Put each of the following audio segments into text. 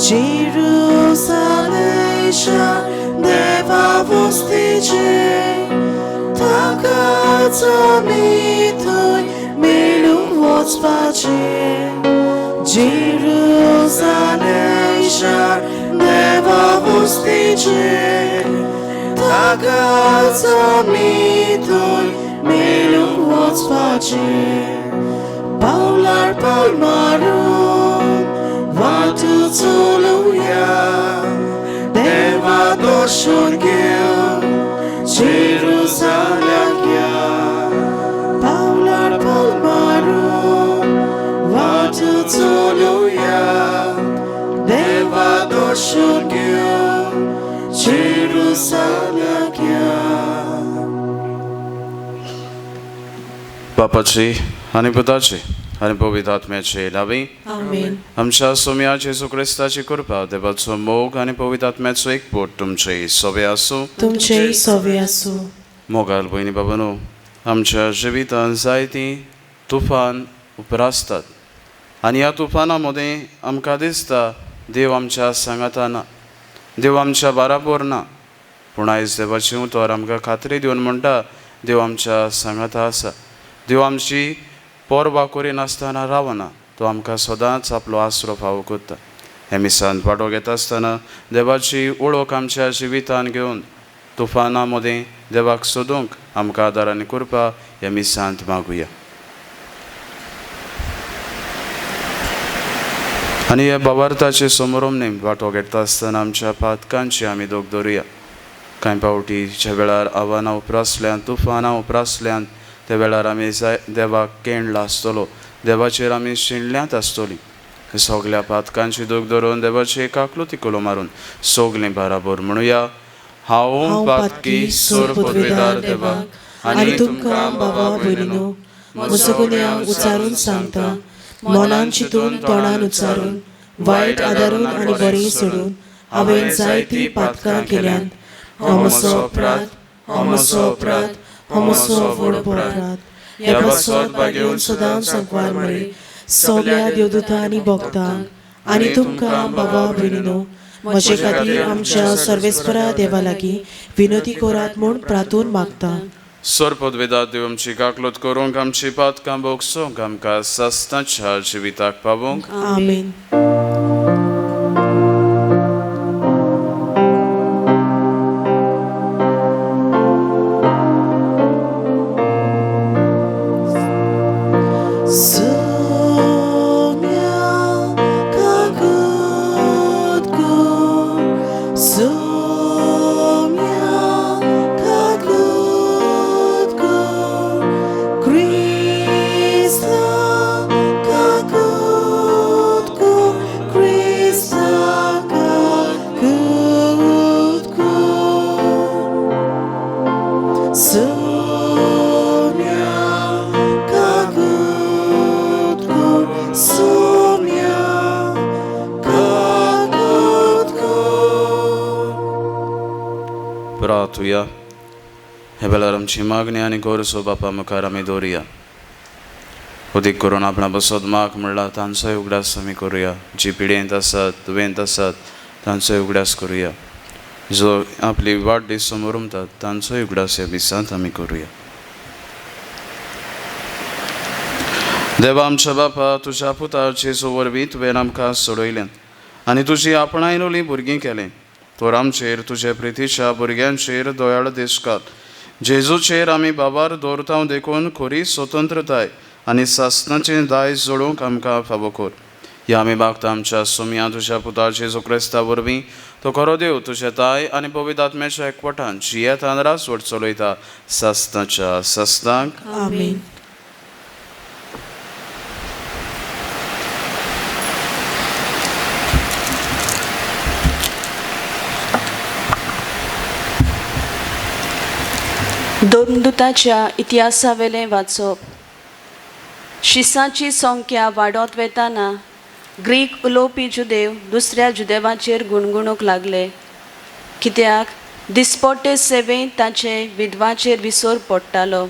जेरुसालें शार देवा वस्तीचें ताकाच आमी थंय मेळूंक वचपाचें जेरुसालें शार देवा वस्तीचें ताकाच आमी थंय मेळूंक वचपाचें पावलार पावल मारून वाट चलुया देवा दर्शन घेवन जेरुसाल्याक या पावलार पावल मारून वाट चलुया देवा दर्शन घेवन जेरुसाल्याक या. बापाची आनी पुताची आनी पवित्र आत्म्याचे नांवी. आमेन. आमच्या सोम्या जेजू क्रिस्ताची कृपा, देवाचो मोग आनी पवित्र आत्म्याचो एकवट तुमचे सोबे आसूं. तुमचेय सोवे आसूं. मोगाल भयणी बाबानो, आमच्या जिवितांत जायतीं तुफान उप्रासतात आनी ह्या तुफाना मदें आमकां दिसता देव आमच्या सांगाता ना, देव आमच्या बाराबोर ना. पूण आयज देवाचें उतर आमकां खात्री दिवन म्हणटा, देव आमच्या सांगाता आसा. देव आमची पर्वा करिनासतना रावना, तो आमकां सदांच आपलो आसरो फावो करता. हे मिसांत वांटो घेता आसतना देवाची ओळख आमच्या जिवितान घेवन तुफाना मदें देवाक सोदूंक आमकां आदार आनी कृपा ह्या मिसांत मागुया. आनी ह्या बाबार्थाचे समरोमनेम वांटो घेता आसतना आमच्या पातकांची आमी दोग धरुया. कांय फावटी ज्या वेळार आव्हानां उप्रासल्यान, तुफानां उप्रासल्यान, त्या वेळार आमी जाय देवाक केणला आसतलो, देवाचेर आमी शिणल्यांत आसतली. सगल्या पातकांची दूख धरून देवाची काकलुती कुलो मारून सगलीं बराबर म्हणुया, हांव पातकी सोर पदवेदार देवा आनी तुमकां बाबा भयणीनो म्हजो गुन्यांव उच्चारून सांगता. मनान चिंतून, तोंडान उच्चारून, वायट आदारून आनी बरें सोडून हांवें जायतीं पातकां केल्यांत. हो म्हजो अपराध, हो म्हजो अपराध, हो म्हजो व्हड अपराध. ह्या पासत भागेवन सदांच संकवार मरे, सगळ्या देवदूतां आनी भक्तांक आनी तुमकां बाबा भयणीनो म्हजे खातीर आमच्या सर्वेस्परा देवा लागीं विनोती करात म्हूण प्रार्थून मागता. सोर पदवेदार देव आमची काकलूत करूंक, आमची पातकां भोगसूंक, आमकां सस्ताच्या जिविताक पावोवंक. आमेन. Soumya kakutku, Soumya kakutku, Krishna kakutku, Krishna kakutku. Soumya kakutku, Soumya kakutku. प्रार्थुया. हे वेळार आमची मागणी आनी गरजो बापा मुखार आमी दवरुया. अदीक करून आपणा बसत माग म्हणल्यार तांचोय उगडास आमी करुया. जी पिडेंत आसात, दुयेंत आसात, तांचोय उगडास करुया. जो आपली वाडदीस समोर तांचोय उगडास ह्या दिसांत आमी करुया. देवा आमच्या बापा, तुज्या पुता जेजू वरवीं तुवें आमकां सोडयलें आनी तुजी आपणायनोली भुरगीं केलें. तर आमचेर, तुजे प्रितीच्या भुरग्यांचेर दयाळ दिसकात. जेजूचेर आमी बाबार दवरता देखून खरी स्वतंत्रताय आनी सासणाचें दायज जोडूंक आमकां फावो कर. ह्या आमी मागता आमच्या सोम्या तुज्या पुता जेजू क्रिस्ता वरवीं. तो खरो देव, तुज्या ताय आनी पवित्र आत्म्याच्या एकवटान जियेतान रासवट चलयता सासणाच्या सासणाक. आमेन. धर्मदूताच्या इतिहासावेलें वाचप. शिसाची संख्या वाडत वेताना ग्रीक उलोवपी जुदेव दुसऱ्या जुदेवाचेर गुणगुणूंक लागले, कित्याक दिसपट्टे सेवेंत ताचे विधवाचेर विसर पडटालो.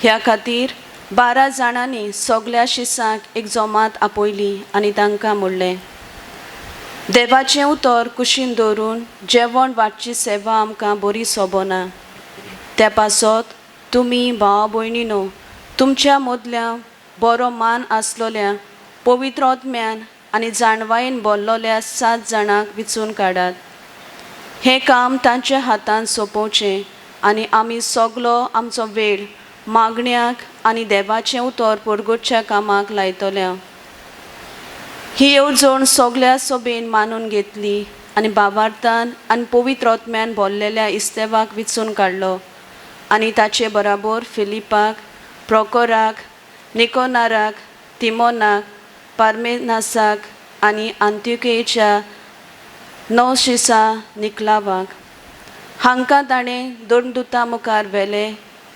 ह्या खातीर 12 जाणांनी सगल्या शिसांक एक जमात आपयली आनी तांकां म्हणलें, देवाचें उतर कुशीन दवरून जेवण वाडची सेवा आमकां बरी सोबना. त्या पासत तुमी भाव भयणीनो तुमच्या मदल्या बरो मान आसलोल्या पवित्र आत्म्यान आनी जाणवायेन बोल्लोल्या 7 जाणांक विचून काडात. हें काम तांच्या हातान सोंपोवचें आनी आमी सगलो आमचो वेळ मागण्याक आनी देवाचें उतर परगटच्या कामाक लायतल्या. ही येवजण सगल्या सोबेन मानून घेतली आनी बाबार्थान आनी पवित्र आत्म्यान भरलेल्या इस्तेवाक विचून काडलो आनी ताचे बराबर फिलिपाक, प्रोकोराक, निकोनाराक, तिमोनाक, पार्मेनासाक आनी आंत्युकेच्या नवशिसा निकलावाक. हांकां ताणें दोन दुतां मुखार व्हेले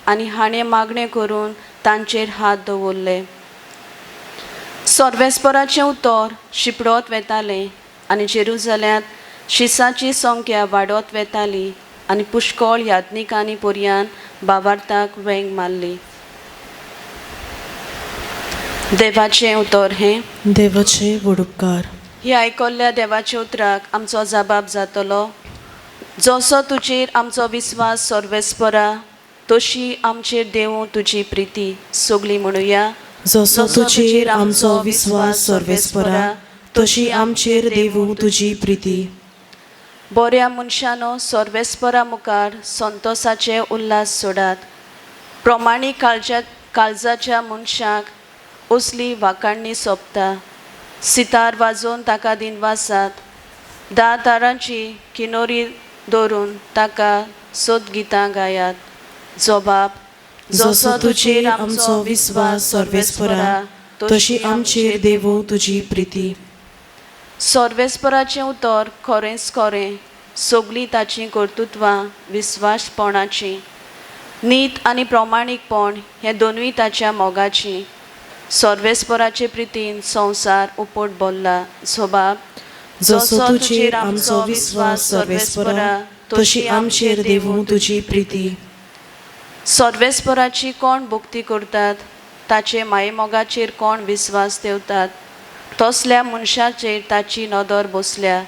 आनी हाणें मागणें करून तांचेर हात दवरले. सर्वेस्पराचें उतर शिपडत वेतालें आनी जेरुजल्यांत शिसाची संख्या वाडत वेताली आनी पुष्कळ याज्ञिकांनी पर्यान बाबार्थाक वेंग मारली. देवाचें उतर हें. देवाचे वडुपकार. ही आयकल्ल्या देवाच्या उतराक आमचो जबाब जातलो. जसो तुजेर आमचो विस्वास सर्वेस्परा तशी आमचेर देवूं तुजी प्रिती. सगळीं म्हणुया. जसो तुजेर आमचो विस्वास सर्वेस्परा तशी आमचेर देवूं तुजी प्रिती. बऱ्या मनशानो सर्वेस्परा मुखार संतोसाचे उल्हास सोडात. प्रमाणीक काळजाच्या मनशाक असली वाकाण्णी सोंपता. सितार वाजोवन ताका दिनवासात. 10 तारांची किनोरी दवरून ताका सोदगितां गायात. जबाब. जसो तुजेर आमचो विस्वास सर्वेस्परा तशी आमचेर देवूं तुजी प्रिती. सर्वेस्पराचें उतर खरेंच खरें, सगळीं ताचीं कर्तृत्वां विस्वासपणाचीं. नीत आनी प्रमाणीकपण हें दोनूय ताच्या मोगाचीं. सर्वेस्पराचे प्रितीन संवसार उपट भरला. जबाब. जसो तुजेर आमचो विस्वास सर्वेस्परा तशी आमचेर देवूं तुजी प्रिती. सर्वेस्पराची कोण भक्ती करतात, ताचे मायेमोगाचेर कोण विस्वास ठेवतात, तसल्या मनशाचेर ताची नदर बसल्या.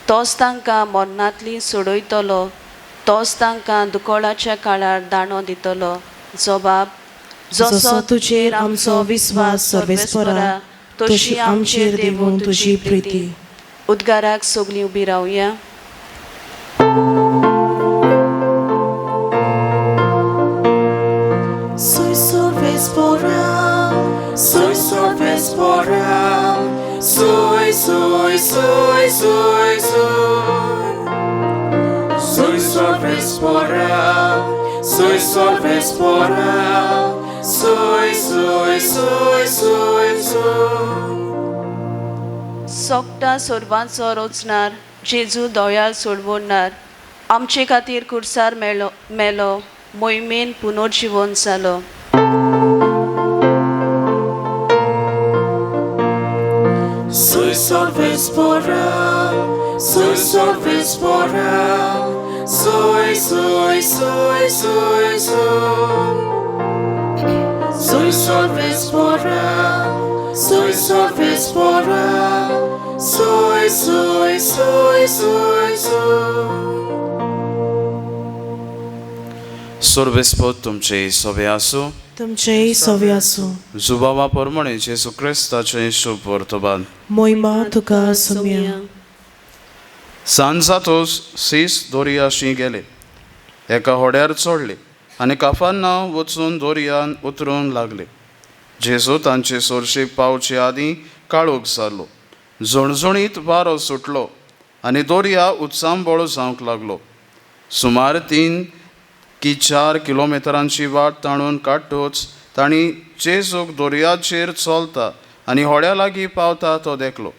तोच तांकां मरणांतली सोडयतलो, तोच तांकां दुकळाच्या काळार दाणो दितलो. जबाब. जसो तुजेर आमचो विस्वास सर्वेस्परा तशी आमचेर देवूं तुजी प्रिती. उद्गाराक सगळीं उबी रावया. Soy sorvespora, soy sorvespora, soy, soy, soy, soy, soy. Soy sorvespora, soy sorvespora, soy, soy, soy, soy, soy. सोगटा सर्वांचो रचणार जेजू दोयाळ सोडवणार आमचे खातीर कुर्सार मेलो मेलो मोहिमेन पुनर्जिवन जालो. Soy sorvespora, soy sorvespora, soy, soy, soy, soy, soy. Soy sorvespora, soy sorvespora, soy, soy, soy, soy, soy. सर्वेस्पोत तुमचे सोबे आसूं. तुमचेय सोवे आसूं. जुबावा प्रमाणे जेजू क्रिस्ताचें शुभ वर्तमान. मोहिमा तुका सोम्या. सांज जातोच सीस दोरयाशी गेले, एका होड्यार चडले आनी काफांना वचून दोरयान उतरूंक लागले. जेजू तांचे सोरशेक पावचे आदीं काळोख जालो. झणझणीत वारो सुटलो आनी दोरया उचांबळ जावंक लागलो. सुमार 3 की 4 किलोमिटरांची वाट ताणून काडटूच तांणी जेजूक दोरयाचेर चलता आनी होड्या लागीं पावता तो देखलो.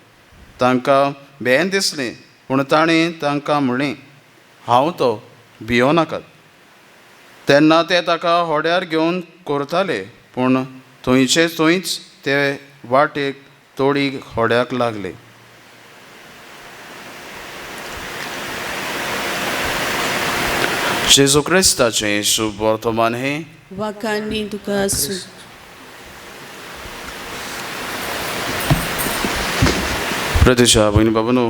तांकां भें दिसलें, पूण ताणें तांकां म्हणलें, हांव तो, भियो नाकात. तेन्ना ते ताका होड्यार घेवन करताले, पूण थंयचे थंयच ते वाटेक तोडी होड्याक लागले. जेजू क्रिस्ताचें शुभ वर्तमान हें. वाकांनी तुका आसूं. प्रदेशा भयणी बाबानो,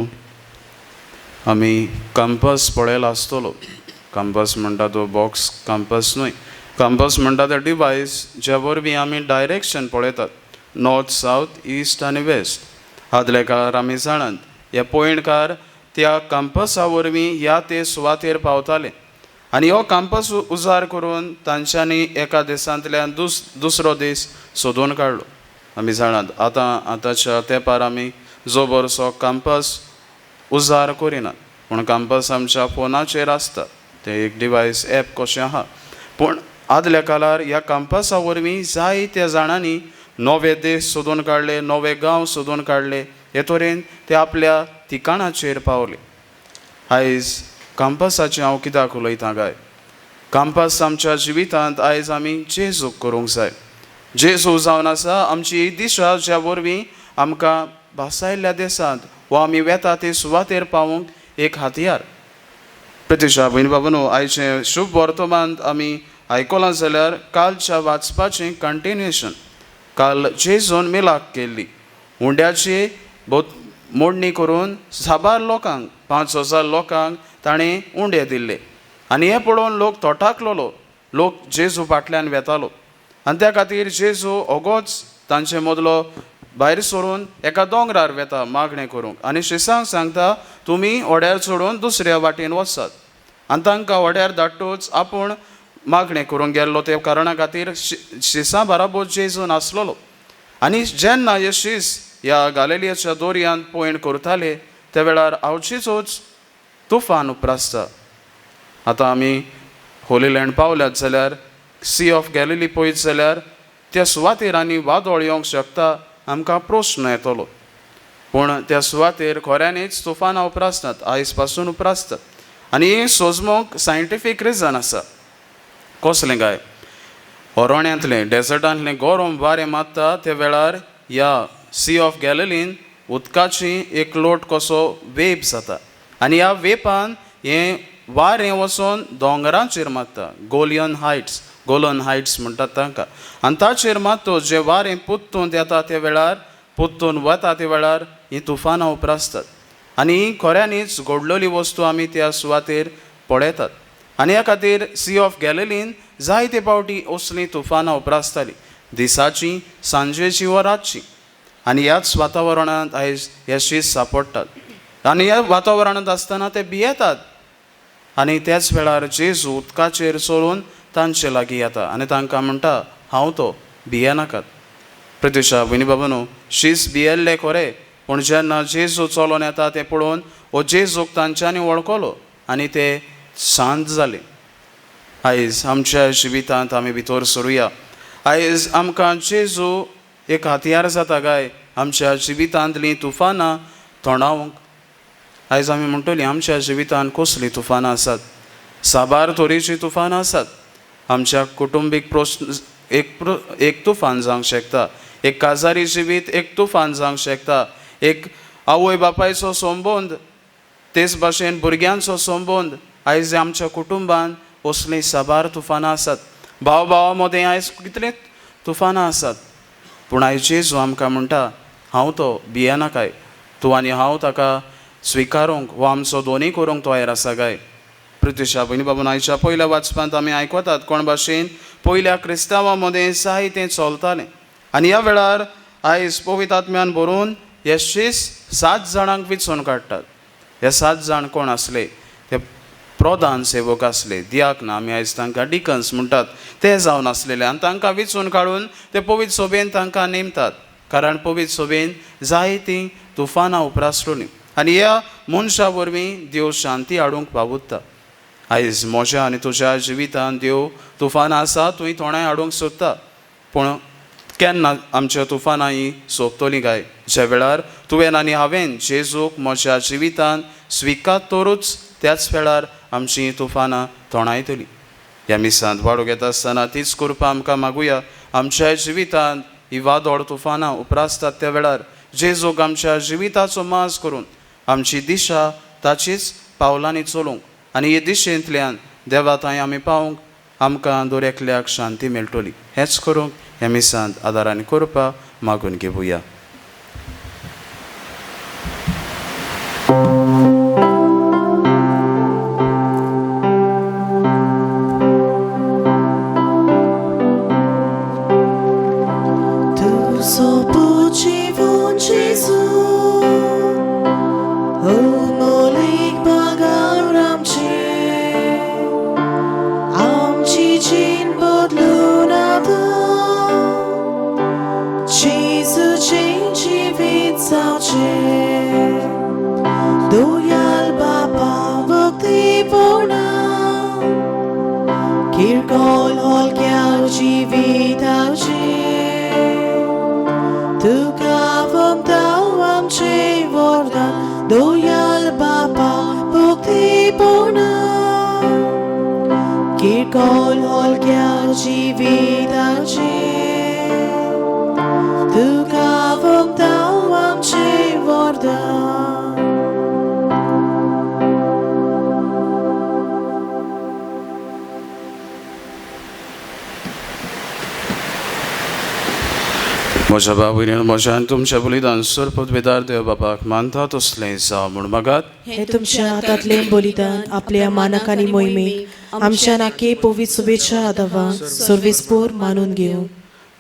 आमी कंपस पळयला आसतलो. कंपस म्हणटा तो बॉक्स कंपस न्हय, कंपस म्हणटा तो डिवायस ज्या वरवीं आमी डायरेक्शन पळयतात, नॉर्थ सावथ ईस्ट आनी वेस्ट. आदल्या काळार आमी जाणात हे पयणकार त्या कंपसा वरवीं ह्या ते सुवातेर पावताले आनी हो कंपस उजार करून तांच्यांनी एका देशांतल्यान दुसरो देश सोदून काडलो. आमी जाणात आतां आतांच्या तेंपार आमी जोबरसो कंपस उजार करिनात, पूण कंपस आमच्या फोनाचेर आसता, तें एक डिवायस एप कशें आहा. पूण आदल्या काळार ह्या कंपसा वरवीं जायत्या जाणांनी नवे देश सोदून काडले, नवे गांव सोदून काडले, हे तरेन ते आपल्या ठिकाणाचेर पावले. आयज कंपसाचें हांव कित्याक उलयतां काय? कंपस आमच्या जिवितांत आयज आमी जेजूक करूंक जाय. जेजू जावन आसा आमची दिशा ज्या वरवीं आमकां भासायल्ल्या देशांत वा आमी वेता ते सुवातेर पावूंक एक हत्यार. प्रतिशा भयण बाबा, आयचें शुभ वर्तमान आमी आयकलां जाल्यार कालच्या वाचपाचें कंटिन्युएशन. काल जेजून मिलाक केल्ली उंड्याची मोडणी करून साबार लोकांक, 5000 लोकांक ताणें उंडे दिल्ले आनी हें पळोवन लोक तोटाकलोलो, लोक जेजू फाटल्यान वेतालो आनी त्या खातीर जेजू ओगोच तांचे मदलो भायर सरून एका दोंगरार वेता मागणें करूंक आनी शिसांक सांगता तुमी होड्यार चडून दुसऱ्या वाटेन वचात. आनी तांकां होड्यार धाडटूच आपूण मागणें करूंक गेल्लो त्या कारणा खातीर शिसां बराबर जेजू नासलेलो. आनी जेन्ना हे शीस ह्या गालेलियाच्या दोरयांत पयण करताले त्या वेळार आवचीचोच तुफान उप्रासता. आतां आमी होली लँड पावल्यात जाल्यार सी ऑफ गॅलिली पळयत जाल्यार त्या सुवातेर आनी वादळ येवंक शकता आमकां प्रस्न येतलो. पूण त्या सुवातेर खऱ्यांनीच तुफानां उप्रासतात, आयज पासून उप्रासतात आनी हें सोजमूंक सायंटिफीक रिजन आसा. कसलें काय? होरोण्यांतलें डेजर्टांतलें गरम वारें मारता त्या वेळार ह्या सी ऑफ गॅलिलीन उदकाची एक लोट कसो वेप जाता आनी ह्या वेपान हें वारें वचून दोंगरांचेर मारता, गोलियन हायट्स, गोलन हायट्स म्हणटात तांकां. आनी ताचेर मारतो जें वारें पुत्तून येता त्या वेळार, पुत्तून वता त्या वेळार हीं तुफानां उप्रासतात आनी ही खऱ्यांनीच घडलेली वस्तू आमी त्या सुवातेर पळयतात. आनी ह्या खातीर सी ऑफ गॅलिलीन जायते फावटी असलीं तुफानां उप्रासतालीं, दिसाचीं, सांजेचीं वा रातचीं. आनी ह्याच वातावरणांत आयज हे शीस सापडटात आनी ह्या वातावरणांत आसतना ते भियेतात आनी त्याच वेळार जेजू उदकाचेर चलून तांचे लागीं येता आनी तांकां म्हणटा हांव तो, भियेनाकात. प्रतिशा भयणी बाबानो, शीस भियेल्ले खरें, पूण जेन्ना जेजू चलोन येता तें पळोवन हो जेजूक तांच्यांनी वळखलो आनी ते शांत जाले. आयज आमच्या जिवितांत आमी भितर सरुया. आयज आमकां जेजू एक हत्यार जाता काय आमच्या जिवितांतलीं तुफानां तोंडावंक? आयज आमी म्हणटली आमच्या जिवितांत कसलीं तुफानां आसात? साबार तरेचीं तुफानां आसात. आमच्या कुटुंबीक प्रस्न एक तुफान जावंक शकता, एक काजारी जिवीत एक तुफान जावंक शकता, एक आवय बापायचो संबंद, तेच भाशेन भुरग्यांचो संबंद. आयज आमच्या कुटुंबान असलीं साबार तुफानां आसात. भाव भावा मदें आयज कितलीं तुफानां आसात. पूण आयज जेजू आमकां म्हणटा हांव तो, भियेनाकाय. तूं आनी हांव ताका स्विकारूंक वा आमचो दोनूय करूंक तयार आसा काय? प्रतिशा भयणी बाबून, आयच्या पयल्या वाचपांत आमी आयकतात कोण भाशेन पयल्या क्रिस्तांवां मदें जायतें चलतालें आनी ह्या वेळार आयज पवित्र आत्म्यान भरून हे शीस 7 जाणांक विचून काडटात. हे 7 जाण कोण आसले? ते प्रधान सेवक आसले, दियाक ना आमी आयज तांकां डिकन्स म्हणटात, ते जावन आसलेले. आनी तांकां विचून काडून ते पवित्र सभेन तांकां नेमतात, कारण पवित्र सभेन जायतीं तुफानां उप्रासलोलीं आनी ह्या मनशा वरवीं देव शांती हाडूंक पावता. आयज म्हज्या आनी तुज्या जिवितांत देव तुफानां आसा, तुवें तोंडाय हाडूंक सोदता, पूण केन्ना आमच्या तुफानां हीं सोंपतलीं काय? ज्या वेळार तुवें आनी हांवें जेजूक म्हज्या जिवितांत स्विकारतरूच त्याच वेळार आमचीं तुफानां तोंडायतलीं. ह्या मिसांत वाडूंक येता आसतना तीच कृपा आमकां मागुया. आमच्या जिवितांत ही वादळ तुफानां उप्रासतात त्या वेळार जेजूक आमच्या जिविताचो मास करून आमची दिशा ताचीच पावलांनी चलूंक आनी हे दिशेंतल्यान देवा थंय आमी पावूंक आमकां दर एकल्याक शांती मेळटली. हेंच करूंक ह्या मिसांत आदारान करपा मागून घेवया. कौल हलक्या जिविताचें तुका फक्त आमचें वरदान. म्हज्या बाबुयन म्हज्यान तुमच्या बलिदान सरपदवेदार देव बापाक मानता तसलें जावं म्हूण मागात. हे तुमच्या हातांतलें बलिदान आपल्या मानक आनी मोहिमेक आमच्या नाके पवित्र शुभेच्छा आदावा सर्वेस्पोर मानून घेवं.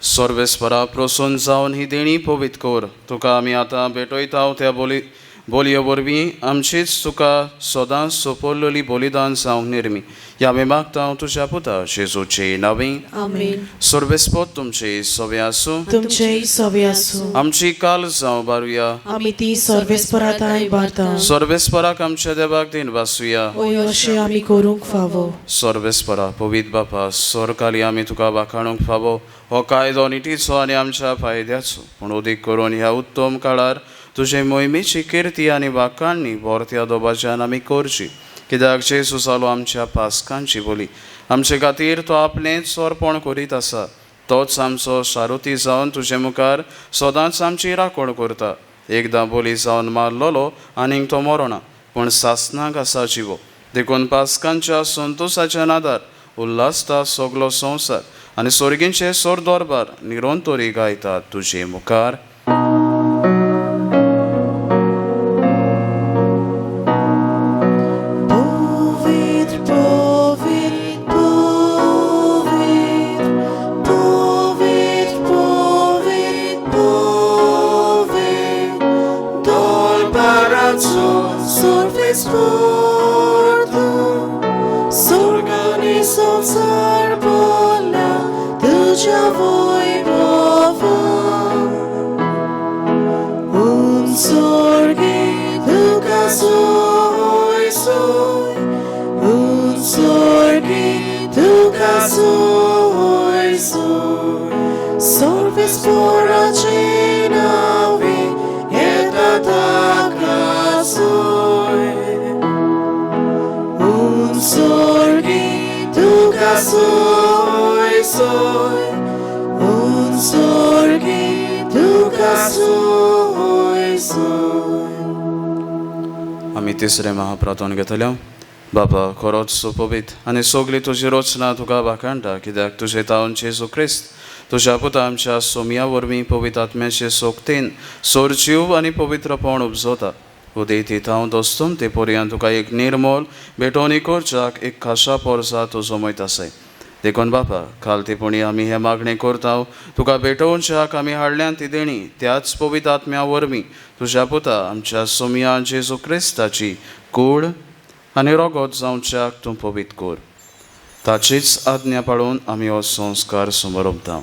सर्वेस्परा प्रसन्न जावन ही देणी पवित्र कर. तुका आमी आतां भेटयता त्या बोली बोलयो वरवीं आमचीच तुका सदांच सोपरलेली बलिदान जावंक निर्मी ह्या आमी मागता तुज्या पुता जेजूचे नांवी. आमेन. सर्वेस्पोत तुमचे सवे आसूं. तुमचेय सवे आसूं. आमची काल जावं बारुया. आमी ती सर्वेस्पराताय बारता. सर्वेस्पराक आमच्या देवाक दिन वासुया. ओय अशें आमी करूंक फावो. सर्वेस्परा पवित्र बापा सरकाली आमी तुका वाखाणूंक फावो. हो कायदो नितीचो आनी आमच्या फायद्याचो पूण अदीक करून ह्या उत्तम काळार तुजे मोहिमेची किर्ती आनी वाखाणणी बोरत्या दोबाच्यान आमी करची. कित्याक जेजू जालो आमच्या पासकांची बोली आमचे खातीर तो आपलेंच अर्पण करीत आसा. तोच आमचो सारुती जावन तुजे मुखार सदांच आमची राखण करता. एकदां बोली जावन मारलोलो आनीक तो मरोना पूण सासनाक आसा जिवो. देखून पासकांच्या संतोसाच्या नादार उल्हासता सगलो संवसार आनी सोर्गींचे सोर दरबार निरंतरी गायतात तुजे मुखार. पवित्र पवित्र पवित्र पवित्र पवित्र पवित्र दरबाराचो सर्वेस्पर तूं स्वर्ग आनी संवसार भरला तुज्या वैभवान. उन स्वर्गे तुका सोय सोय उन स्वर्गे तुका सोय सोय सर्वेस्पराचे नांवे येता ताका सोय. उन स्वर्गे तुका सोय सोय उन स्वर्गे तुका सोय सोय. आमी तिसरें महाप्रार्थन घेतल्या. बाबा खरोच सुपवीत आनी सगली तुजी रचना तुका वाखाणटा. कित्याक तुजे तावन जेजू क्रिस्त तुज्या पुता आमच्या सोमया वरवीं पवित्र आत्म्याचे सोगतेन सोरजीव आनी पवित्रपण उपजता. उदेती तावन दोस्तूम ते पर्यंत तुका एक निर्मोल भेटवणी करच्याक एक खासा पोरसा तूं जमयत आसाय. देखून बापा खालतेपणी आमी हें मागणें करता. तुका भेटोवच्याक आमी हाडल्यान ती देणी त्याच पवित्र आत्म्या वरवीं तुज्या पुता आमच्या सोमया जेजू क्रिस्ताची कूड आनी रोगत जावच्याक तूं पवित्र कर. ताचीच आज्ञा पाळून आमी हो संस्कार समरोपता.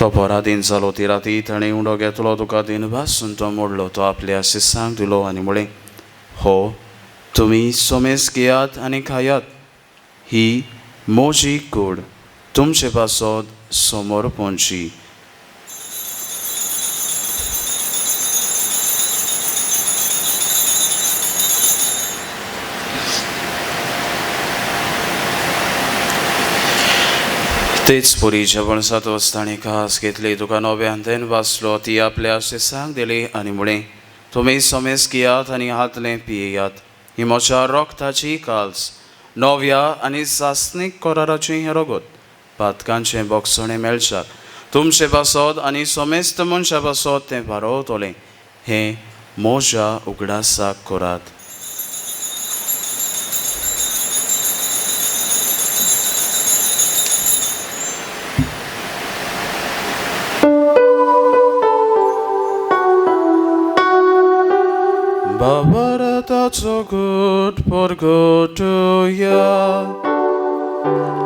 तो पराधीन जालो ती राती ताणें उंडो घेतलो तुका दिन भासून तो मोडलो. तो आपल्या शिसांक दिलो आनी म्हळें, हो तुमी सोमेस घेयात आनी खायात. ही म्हजी कूड तुमचे पासत समर्पणची. तेच पुरी जेवण सात ताणें खास घेतली तुका नव्यान then वाचलो. ती आपल्या शिसांक दिली आनी म्हळें, तुमी समेस घेयात आनी हातलें पियेयात. ही म्हज्या रोगताची काल्स नव्या आनी सासणीक कराराचें हें रगत पातकांचें बोगसणें मेळच्याक तुमचे पासत आनी समेस्त मनशा पासत तें भारोवतलें. हें म्हज्या उगडासाक करात. बाबरताचो घट परगटया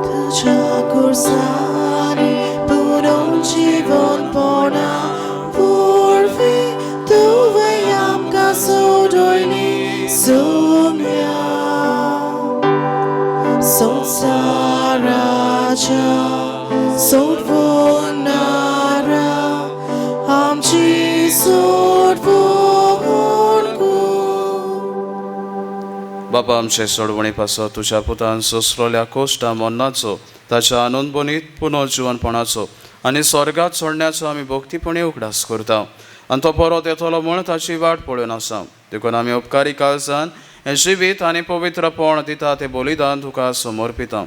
तुज्या कुर्सानी पुरोवन जिवनपणा वरवीं तुवें आमकां सोडयली सोम्या. संवसाराच्या सोडवणारा आमची सोडवण कर. बापा आमचे सोडवणी पासत तुज्या पुतान सोंसलोल्या कोश्टा मरणाचो ताच्या आनंदबनीत पुनर्जिवनपणाचो आनी स्वर्गात सोडण्याचो आमी भक्तीपणी उगडास करता आनी तो परत येतलो म्हूण ताची वाट पळोवन आसा. देखून आमी उपकारी काळजान हें जिवीत आनी पवित्रपण दिता तें बलिदान तुका समर्पिता.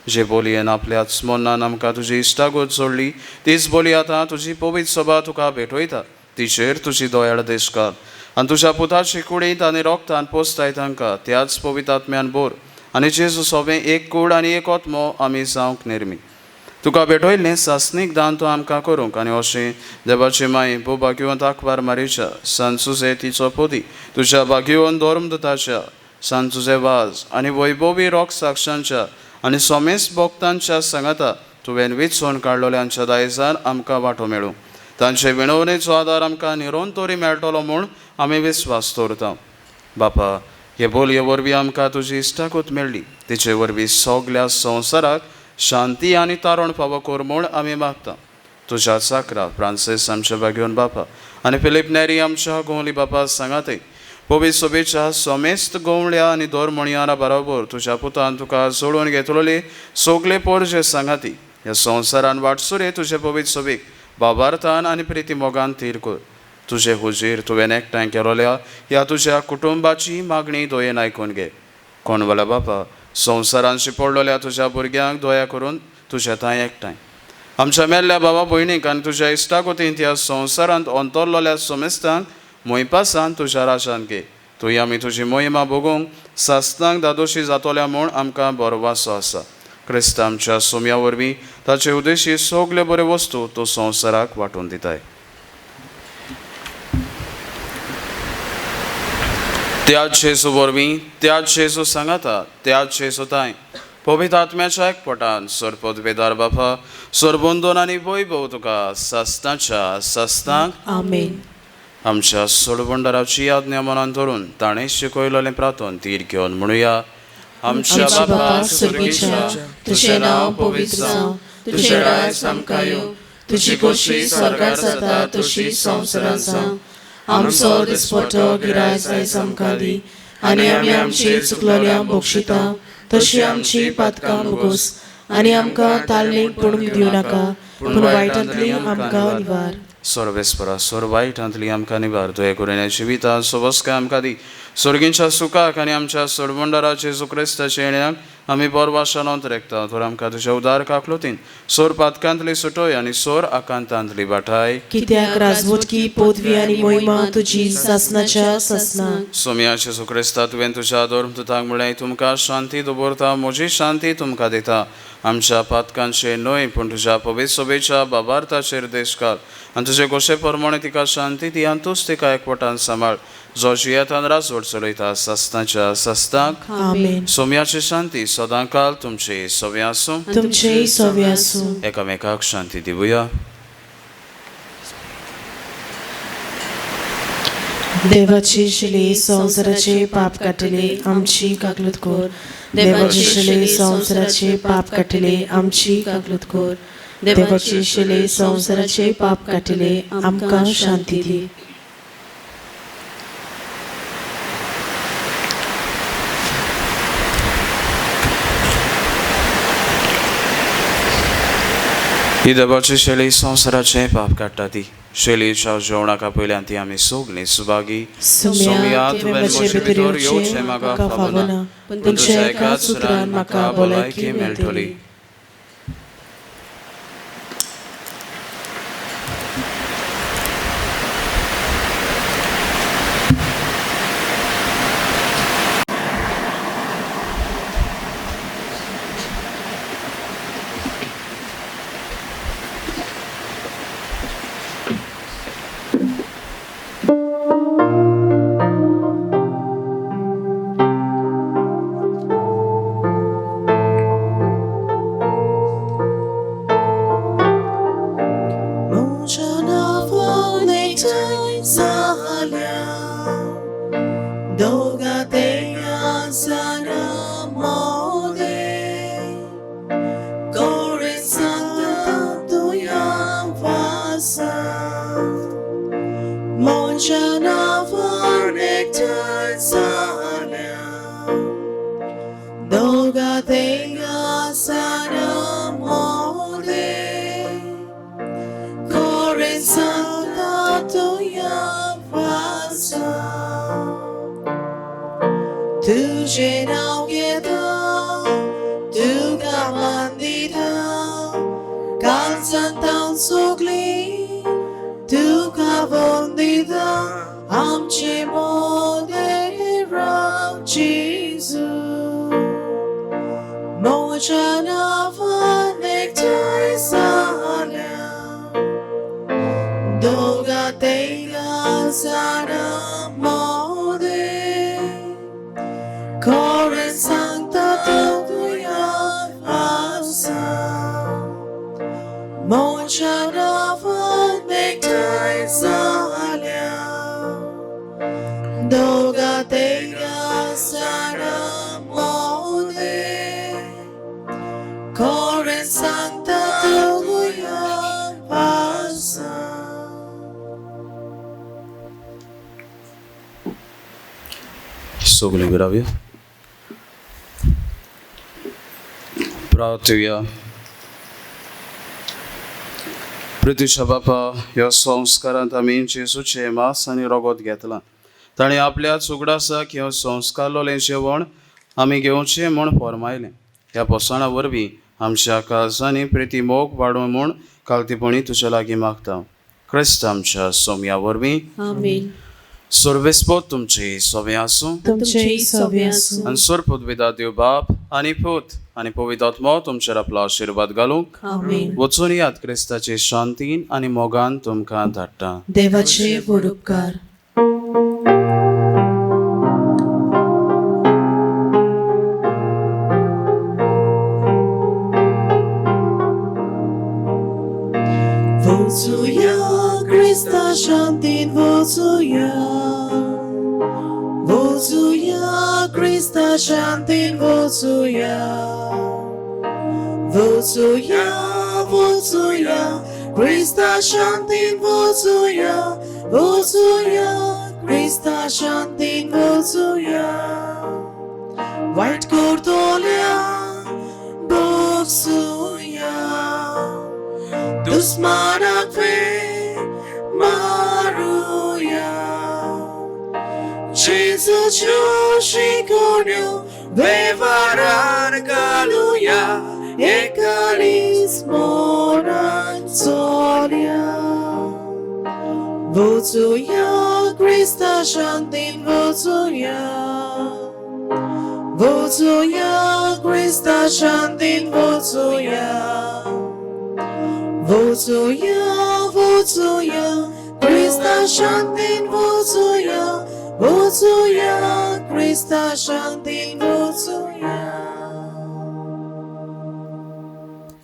जे बोलयेन आपल्याच मनान आमकां तुजी इश्टागत जोडली तीच बोली आतां तुजी पवित्र सभा तुका भेटयता. तिचेर तुजी दयाळ देशकार आनी तुज्या पुताची कुडींत आनी रोगतान पोसताय तांकां त्याच पवित्र आत्म्यान बोर आनी जेजू सोबें एक कूड आनी एक आत्मो आमी जावंक निर्मी. तुका भेटयल्लें सासणीक दान तूं आमकां करूंक आनी अशें देवाची माई भो भाग्यवंत आकबार मारीच्या सान सुजे तिचो पोदी तुज्या भाग्यवंत धर्मदूताच्या सान सुजे वाज आनी वैभवी रोग साक्षांच्या आनी सोमेस भक्तांच्या सांगाता तुवें विचोवन काडलोल्यांच्या दायजान आमकां वांटो मेळूं. तांचे विणवणेचो आदार आमकां निरंतरी मेळटलो म्हूण आमी विस्वास दवरता. बापा हे बोलये वरवीं आमकां तुजी इश्टागत मेळ्ळी तिचे वरवीं सगल्या संवसाराक शांती आनी तारण फावो कर म्हूण आमी मागता. तुज्या चाकरा फ्रांसीस आमच्या भाग्योन बापा आनी फिलीप नेरी आमच्या गोंवली बापा सांगातय पवित्र सभेच्या समेस्त गोंवळ्या आनी दोरमणयारा बरोबर तुज्या पुतान तुका जोडून घेतलोले सगले पोरजे सांगाती ह्या संवसारान वाटसुरे तुजे पवित्र सभेक बाबार्थान आनी प्रिती मोगान थीर कर. तुजे हुजीर तुवें एकठांय केलोल्या ह्या तुज्या कुटुंबाची मागणी दयेन आयकून घे. कोणवाल्या बापा संवसारान शिपडलोल्या तुज्या भुरग्यांक दया करून तुज्या थंय एकठांय आमच्या मेल्ल्या बाबा भयणीक आनी तुज्या इश्टागतींत ह्या संवसारांत अंतरलोल्या समेस्तांक मोयपासान तुज्या राजान घे. तुय आमी तुजी मोहिमा भोगूंक सासणांक दादोशी जातोल्या म्हूण आमकां बरो वासो आसा. क्रिस्त आमच्या सोम्या वरवीं ताचे उद्देशी सगल्यो बऱ्यो वस्तू तो संवसाराक वांटून दिताय. त्याच जेजू वरवीं त्याच जेजू सांगाता त्याच जेजू तांय पवित्र आत्म्याच्या एकपटान सरपदवेदार बापा सरबंदोन आनी वैभव तुका सासणाच्या सासणाक आमेन. आमच्या सोडबंडाराची आज्ञा मनान धरून ताणें शिकयलेलें प्रार्थन तीर घेवन म्हणुया. आमच्या बापा स्वर्गीच्या, तुझें नांव पवित्र जावं, तुझें राज आमकां येवं, तुजी खोशी स्वर्गार जाता तशी संवसारांत जावं. आमचो दिसपटो गिरायक आयज आमकां दी आनी आमी आमची चुकलोल्यांक बक्षिता तशी आमची पातकां भोगोस आनी आमकां तालनेक पडूंक दिवं नाका पूण वायटांतली आमकां निवार. सर्वेस्परा सोर वायटांतली आमकां निवार. तुवें करून जिविता सोबसकाय आमकां दी. स्वर्गींच्या सुखाक आनी आमच्या सोडबंडारा जेजू क्रिस्ताच्या येण्याक आमी बोरवाशान अंतरेकता. तर आमकां तुज्या उदार काकलोतीन सोर पातकांतली सुटोय आनी सोर आकांतांतली बाठाय. कित्याक राजवटकी पदवी आनी मोहिमा तुजी सासणाच्या सासणाक. सोम्या जेजू क्रिस्ता तुवें तुज्या धर्मदूतांक म्हणलें तुमकां शांती दवरता म्हजी शांती तुमकां दिता. आमच्या पातकांचे न्हय पूण तुज्या पवित्र सभेच्या बाबार्थाचेर देश घाल आनी तुजे गोशे प्रमाणे तिका शांती दी आनी तूच तिका एकवटान सांबाळ जो जियेतान राजवट चलयता सासणाच्या सासणाक. आमेन. सोम्याची शांती सदांकाल तुमची सवे आसूं. तुमचेय सवे आसूं. एकामेकाक शांती दिवया. देवाची शिले संवसाराचे पाप काडटले आमची काकलूत कर. देवाची शिले संवसाराचे पाप काडटले आमची काकलूत कर. देवाची शिले संवसाराचे पाप काडटले आमकां शांती दी. ही देवाची शैली संवसाराचे पाप काडटा ती शैलीच्या जेवणाका पयल्यान ती आमी सगलीं सुभागी. सोम्या तुवें म्हजे भितर येवचें म्हाका फावना पूण तुमच्या एकाच उतरान म्हाका भलायकी मेळटली. Monjana varnektan sana. तुजें नांव घेता तुका मान दिता काळजांत हांव सगळीं तुका वंदिता आमचे मोदें राव जेजू म्हज्या नांवान एकठांय जाल्या दोगा तेगा जाणां मोदें खरें सांगता तुया आसा म्हज्या नांवान एकठांय जाल्या दोगा तेगा जाणां मोदें खरें सांगता तुया आसा. सगळीं विरावया प्रार्थुया. पृथ्वीच्या बापा, ह्या संस्कारांत आमी जेजूचें मांस आनी रगत घेतलां. ताणें आपल्या उगडासाक ह्यो संस्कारलोलें जेवण आमी घेवचें म्हूण फर्मायलें. ह्या पोसाणा वरवीं आमच्या काळजांनी प्रिती मोग वाडोवं म्हूण कालतीपणी तुज्या लागीं मागता, क्रिस्त आमच्या सोम्या वरवीं. आमेन. सर्वेस्पोत तुमचे सोबें आसूं. तुमचेय सोबें आसूं. आनी सोरपुतविदा देव बाप आनी पूत आनी पवित्र आत्मो तुमचेर आपलो आशिर्वाद घालूंक. आमेन. वचून यात, क्रिस्ताचे शांतीन आनी मोगान तुमकां धाडटा. देवाचे व्हड उपकार. वचुया क्रिस्ता शांतीन वचुया, वचुया क्रिस्ता शांतीन वचुया, वचुया वचुया क्रिस्ता शांतीन वचुया, वचुया क्रिस्ता शांतीन वचुया. वायट करतल्या भोगसुया, दुस्मानाक फे मारुया. जेजूच्यो शिकोवण्यो वेव्हारान घालुया, एकालीस मोनान चलया. वचुया क्रिस्ता शांतीन वचुया, वचुया क्रिस्ता शांतीन वचुया, वचुया वचुया क्रिस्ता शांतीन वचुया, वचुया क्रिस्ता शांतीन वचुया.